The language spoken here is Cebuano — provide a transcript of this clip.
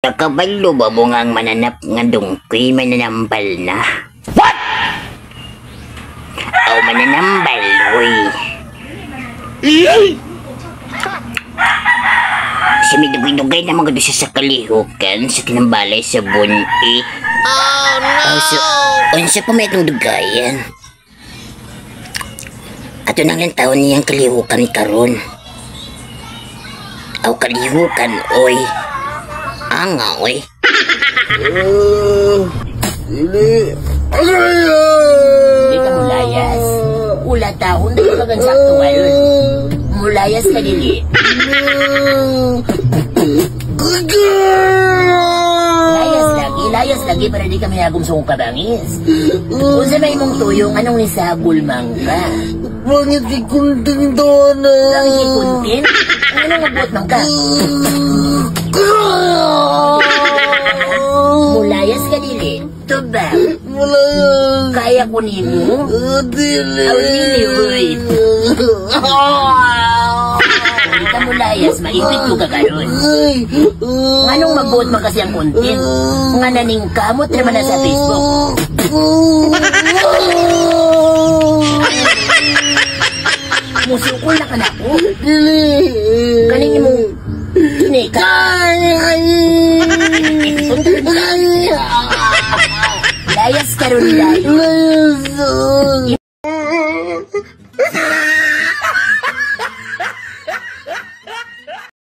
Nakabalo ba mo nga ang mananap nga dungkoy mananambal na? What? Aw, mananambal, uy. Si may dugay-dugay na mga siya sa kalihukan sa kinambalay sa buni. Oh no! Oh, so, unsa pa may itong dugayan? Ato nang lang taon niyang kalihukan karon. Aw, kalihukan, oy. Anga, oy. Dili. Aray! Di ka mulayas. Ula taon na ka sa aktual. Mulayas ka dili. Layas lagi para di kami hagom sa kabangis. Unsa may imong tuyong anong nisagol man ka? Pangit kay kunting doon. Pangit kay kunting? Anong mabuot man ka? Mulayas ka dili. Tubang. Mulayas. Kaya ko nimo? Dili. Aw, dili, uy. Kung di ka mulayas, maipit ko ka karon. Nganong mabuot man kasi ang content? Nga naning kamot naman na sa Facebook. Musukol na ka na ako. Dili. Kaning imong kini ka. Layas karon dayon. Layas.